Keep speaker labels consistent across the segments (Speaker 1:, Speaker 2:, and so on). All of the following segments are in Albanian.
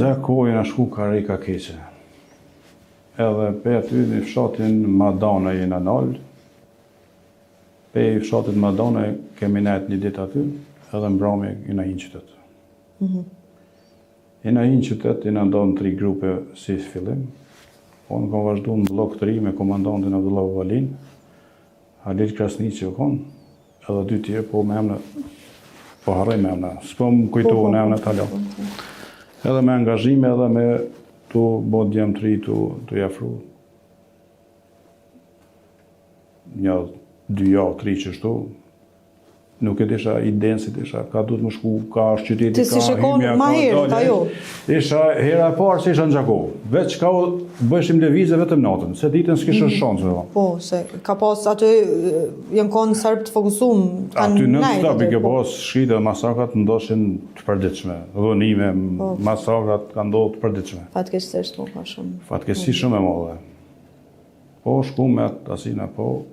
Speaker 1: Gjakovë jena shku Karrika Keqe. Edhe pe aty në fshatin Madana jena nalë. Pe fshatit Madana kemi nejt një ditë aty, edhe mbrame jena hi në qytet. Mm -hmm. Jena hi në qytet, jena nda në tri grupe si fillim. Unë kam vazhdu në bllok të ri me komandantin Abdullah Babalin, Halil Krasniqi u konë, edhe dy tjerë, po me emna, po harroj me emna, s'po më kujtohen po, po, emna të alo. Po, edhe me angazhime, edhe me tu bo djem të ri, tu, tu i afru. Një, dy javë, tri qështu, Nuk e disha idenë si disha, ka duhet me shku, ka është qyteti,
Speaker 2: ka hymja, ka dalje. Ajo.
Speaker 1: Isha hera e parë që isha në Gjakovë. Veç ka bëjshim lëvizje vetëm natën, se ditën s'kisha mm -hmm.
Speaker 2: shansë. Po, se ka pas aty janë konë serbë të fokusum,
Speaker 1: kanë Aty non stop i ke po. pas shkritë dhe masakrat ndodhshin të përditshme. Dhunime, po. masakrat kanë ndodhur të përditshme.
Speaker 2: Fatkeqësisht po ka shumë.
Speaker 1: Fatkeqësi shumë e madhe. Po, shku me atë asina, po,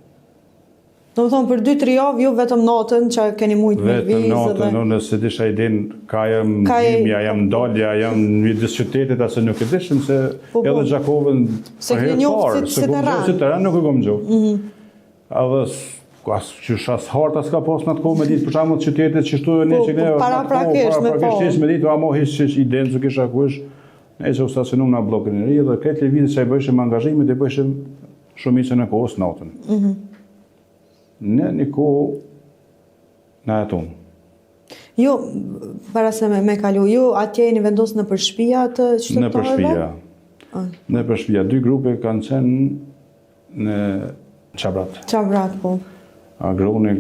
Speaker 2: Domethonë për 2-3 javë ju vetëm natën që keni mujtë
Speaker 1: me lëviz Vetëm natën, dhe... unë s'e disha idenë ka jam ka hymja, jam dalja, jam midis qytetit, ase nuk e dishim se po, po. edhe Gjakovën
Speaker 2: s'e keni njohë si, si
Speaker 1: terren. Si terren nuk e kom njohë. Mm -hmm. Edhe as qysh as harta s'ka pas në atë kohë me ditë për shembull qytetet qështu e ne po, që ne
Speaker 2: po, paraprakisht
Speaker 1: me po. me ditë amo hiç hiç idenë s'e kisha ku është. Ne që u stacionum në bllokun e ri dhe krejt lëvizjet që i bëjshim angazhimet i bëjshim shumicën e kohës natën. Mm -hmm. Në një kohë na hetun.
Speaker 2: Jo, para se me, me kalu, ju atje jeni vendosë nëpër shpia të qytetarëve?
Speaker 1: Nëpër shpia. Ah. Nëpër shpia. Dy grupe kanë qenë në Çabrat.
Speaker 2: Çabrat, po.
Speaker 1: Agroni,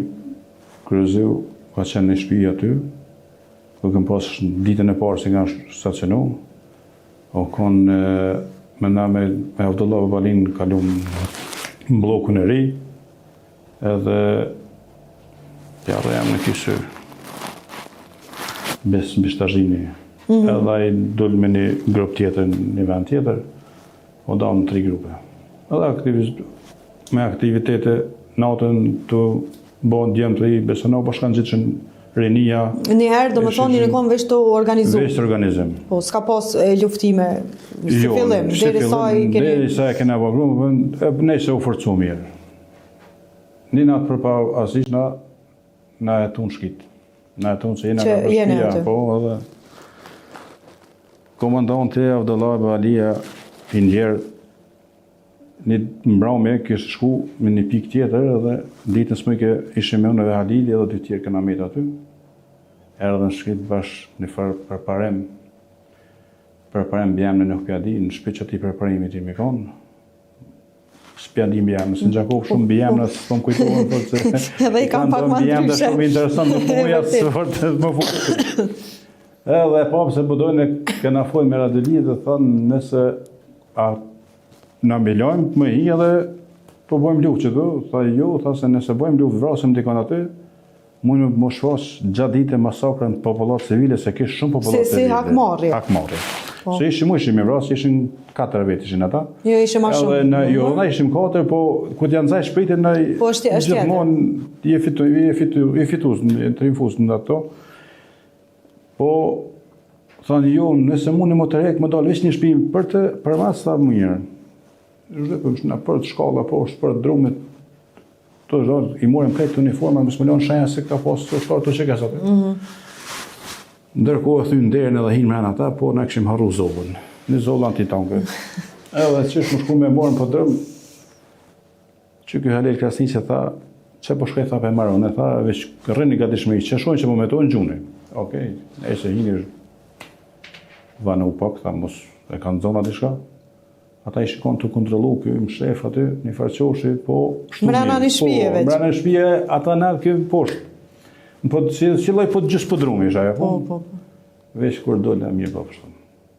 Speaker 1: Kryeziu, ka qenë në shpi aty, ku kem pas ditën e parë si kanë stacionu, O kon me na me, me Abdullah Babalin kalum në bllokun e ri, edhe ja rrejam në kisë Bes Bishtazhini. Mm -hmm. Edhe ai dul me një grup tjetër në një vend tjetër, u damë në tri grupe. Edhe aktiviz, me aktivitete natën të bo djem të ri, besë po shkan gjithë rinia.
Speaker 2: Një herë, domethonë, jeni konë veç të organizum.
Speaker 1: Veç të organizim.
Speaker 2: Po, s'ka pas e, luftime, si jo, fillim,
Speaker 1: si deri sa i keni... Deri sa e kena vagru, nejse u forcu mirë. Një natë përpa asish na, na hetun shkit. Na hetun se jena
Speaker 2: nga
Speaker 1: shpia, po, edhe... Komandanti Avdullah Babalia, i ndjerë, Një mbrëmje kishte shku me një pikë tjetër edhe ditën s'mujke ishim unë edhe Halili edhe dy tjerë kena met aty. Erdhën shkit bash një farë përparim, përparim mbiemnin nuk pja di, në shpi qatij përparimit i me konë. S'pja di mbiemnin, se në Gjakovë shumë mbiemna, s'po më kujtohen,
Speaker 2: po se Edhe i kam pak ma
Speaker 1: ndryshe. Shumë interesant, nuk po ja së vërtet më fuq. Edhe e pamë se po dojnë kena fol me Radeli dhe thanë nëse a na milojmë të më hi edhe po bojmë luftë që tu, tha jo, tha se nëse bojmë luftë vrasim dikon aty, mund me u shfaq gjatë ditë masakra në popullatë civile, se kish shumë popullatë
Speaker 2: civile. Si, si hakmarrje.
Speaker 1: Hakmarrje. Po. Se ishim, ishim i vrasë, ishin katër vetë ishin ata.
Speaker 2: Jo, ishim ma
Speaker 1: shumë. Edhe në, jo, na ishim katër, po kur janë zaj shpejtë në
Speaker 2: po, është, është
Speaker 1: gjithmonë je fitu, je fitu, je fitues, je triumfues në ato. Po, thanë, jo, nëse mundi më të rek, më dalë veç një shpi për të, për mas, tha më mirë. Zhypëm që na për të shkalla, po, është për të drumit, të zhdonë, i morëm krejt uniforma, mos më lonë shenja se ka pas të shtarë të që ka sot. Mm -hmm. Ndërkohë e thynë derën edhe hinë mrena ata, po na kishim harru zollën. Një zollë antitanke. Edhe qysh më shku me morën po drëm, Që ky Halil Krasniqi tha, që po shkoj tha pe marr unë, tha, veç rrini gatishmëri, që shohin që po më hetojnë gjuni. Okej, e se hini vanu pak, tha, mos e kanë zona diçka. Ata i shikon të kontrollu, ky mshef aty, një farë qoshi, po...
Speaker 2: Mrena një shpije
Speaker 1: po, veç. Mrena një shpije, ata në ky poshtë. Po, si, si lloj po të gjysë po drumi, isha, po?
Speaker 2: Po, po, po.
Speaker 1: Veç kur dole, mirë po, pështu.